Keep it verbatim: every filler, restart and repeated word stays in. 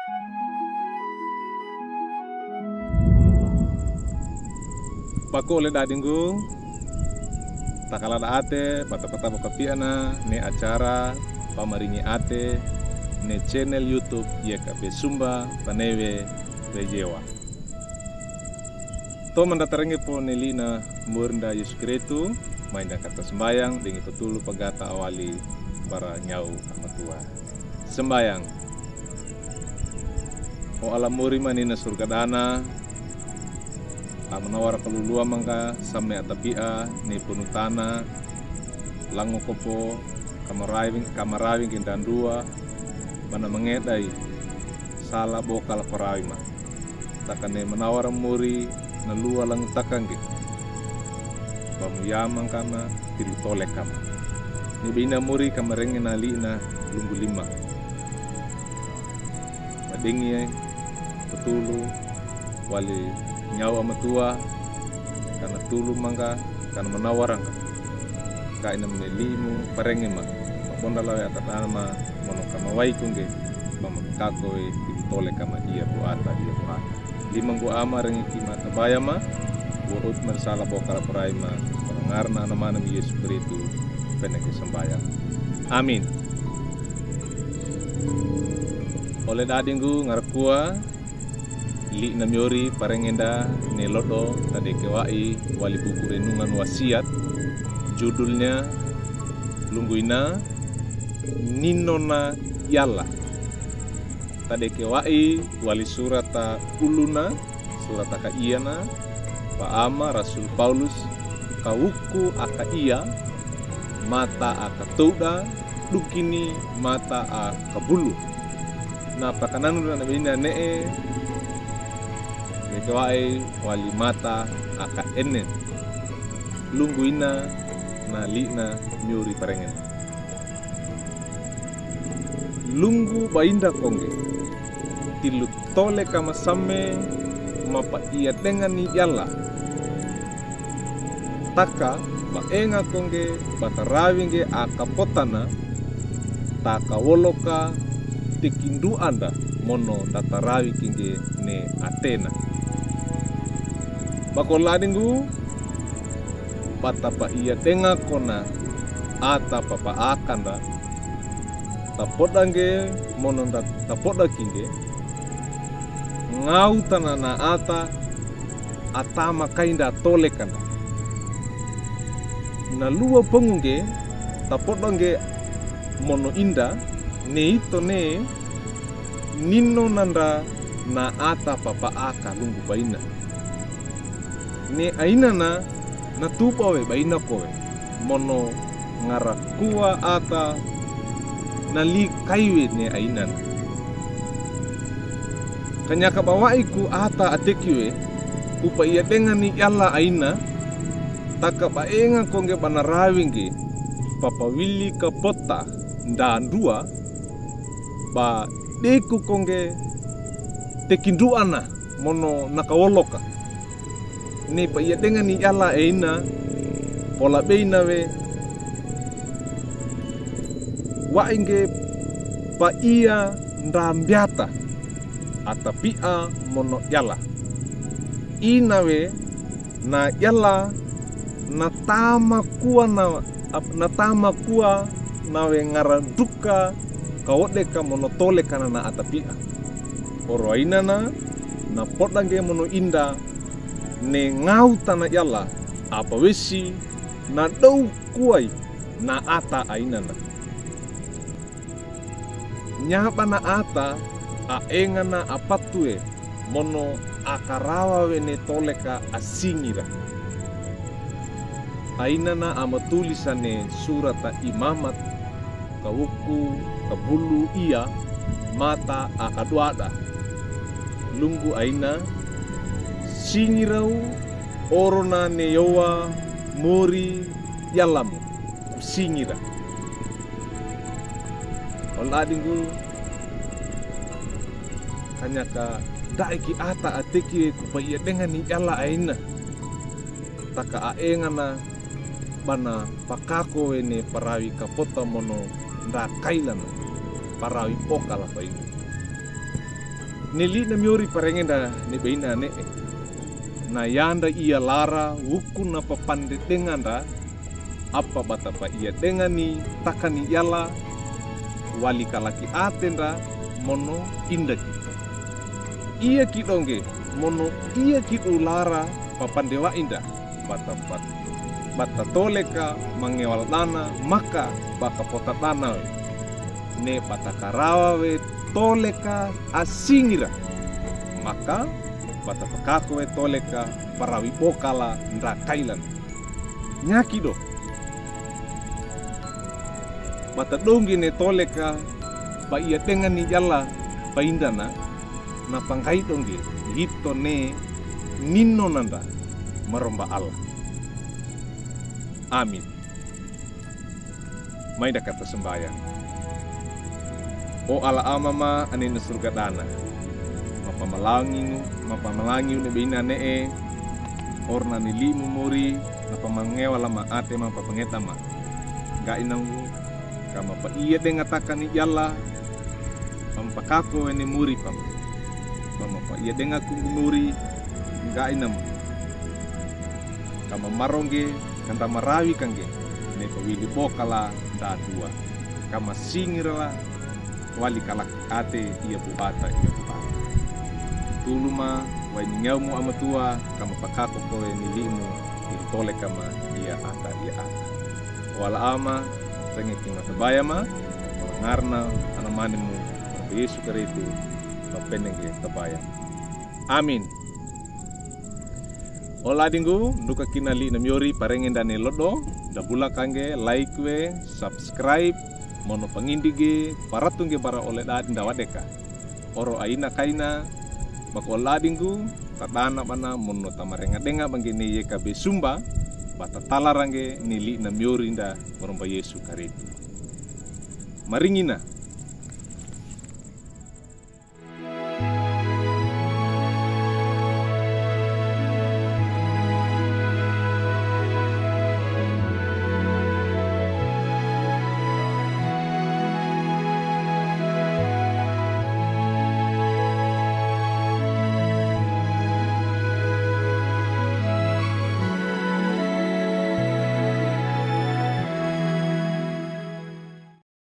Bako le dadinggu, takaladaate, bata-bata bakapiana ne acara pamaringi ate ne channel YouTube Y K B Sumba Tanewe Rejewa. Toman da tarenge po ne lina murinda Yesu Kristu, main da kata sembayang, dengi petulu pagata awali bara nyau amatua. Sembayang. O Allah muri ma nina surga dana, a manawara kaluluwa mangga same atapia ne punutana, lango kopo, kamarawing, kamarawing gindanduwa, mana mangedai, sala bokal parawi ma. Takane manawara muri, na luwa langtaka ngge. Bamu yamang kama, tilu tole kama. Ni bina muri kamarenge na lina lunggu lima. Madingi, petulu, wali nyau amatua, kana tulu mangga, kana manawara ngga. Ka ina mene limu, parenge ma, mabonda lawe atatana ma, mono kama wai kungge, mama kako e, tilu tole kama iya buata, iya buata. Limanggu ama rengiki ma tabaya ma, wa ut mersala bokal parawi ma, ora ngarna anamana mi Yesu Kristu, peneke sembayang. Amin. Ole dadinggu ngarakua, lina miori parengenda ne lodo tadeke wa'i wali buku renungan wasiat, judulnya lunggu ina, Ninona Yala. Tadeke wa'i wali surata uluna, surata kaiana, paama Rasul Paulus, kawuku akaia, mata akatouda, dukini mata akabulu. Na pakananu na bina ne'e, tadeke wa'i wali mata akaenen. Lunggu ina na lina miori parengenda. Lunggu bainda kongge, tilu tole kama same mapaiya dengani yala. Taka baenga kongge batarawi ngge akapotana, taka woloka tekinduanda mono datarawi kingge ne atena. Bako ladinggu, bata paiya denga kona ata papaakanda, tapoda ngge mono nda tapoda kingge, ngau tana na ata, atama kainda tole kanda. Na luwa pongu ngge, tapoda ngge mono inda, ne ito ne, nino nanda na ata papaaka lunggu baina. Ne ainana na tupa we baina kowe. Mono ngarakua ata na li kaiwe ne ainana. Kanyaka bawa'iku ata atekiwe, ku paiya dengani yala aina, taka baenga kongge banarawi ngge, papawili kapota, ndanduwa, ba deku kongge tekinduana mono nakawoloka. Ne paiya dengani yala eina, pola beina we, wa'i ngge paiya ndambiata, atapia mono yala. Ina we, na yala, na tamakua na, ap-, na tamakua na we ngara duka kawodeka mono tole kana na atapia. Oro ainana, na poda ngge mono inda, ne ngau tana yala, apawesi, na dou kuwai, na ata ainana. Nyabana ata, aengana apatuwe, mono akarawa we ne toleka asingira. Ainana amatulisa ne surata Imamat, kawuku, kabulu ia, mata akaduada. Lunggu aina, singira u, orona ne yowa, mori, yalamu, singira. Ola adinggu, kanyaka daiki ata atekiwe ku paiya dengani yala aina. Taka aengana bana pakako we ne parawi kapota mono ndakailana, parawi pokala paina. Ne li'na miyori parengenda ne baina ne'e. Na yandra iya lara wukun na papandedenga ndra, apa bata paiyadenga ni takanin yala, wali kalaki ate ndra, mono inda ki. Iya kido ngge, mono iya kido lara papandewa'i ndra, bata, bata, bata tole ka mangewal dana, maka ba kapota dana we. Ne bata karawa we tole ka asingi ra. Maka bata pakako we tole ka parawi bokala ndra kailan. Nyaki do. Bata dongge ne tole ka paiyadenga ni yala paindana, na panggai dongge, hito ne nino nanda maromba Allah. Amin. Mai nda kata sembayang. O Allah Ama ma ane ne surga dana. Mapamalangiw, mapamalangiw ne baina ne'e, orna ne li'mu mori, na pamangewa lama ate ma papangeda ma. Ngga'i nambu, kama paiyadenga takanin yala, pama pakako we ne mori pama. Pama paiyadenga kunggu mori, ngga'i nambu. Kama marongge, kanda marawi kangge, ne pawili bokala nda dua. Kama singi ra la, wali kalaki ate iya bu'ata, iya bu'ata. Tulu ma, wai ni ngawmu Ama Tua, kama pakako ko we ne li'mu, iri tole kama iya ata, iya ata. O Allah Ama, senge ki ma tabaya ma, ola ngarna Anamanemu, Yesu Karistu, mapenengge tabaya. Amin. O ladinggu, nduka kina li'na miyori parengenda ne lodo, dabula kangge, like we, subscribe, mono pangindigi, paratu ngge bara ole dadi ndawadeka. Oro aina kaina, bako o ladinggu, tadana bana mono tamarengadenga bangge ne Y K B Sumba, bata tala ra ngge ne li'na miyori nda maromba Yesu Karistu. Maringina,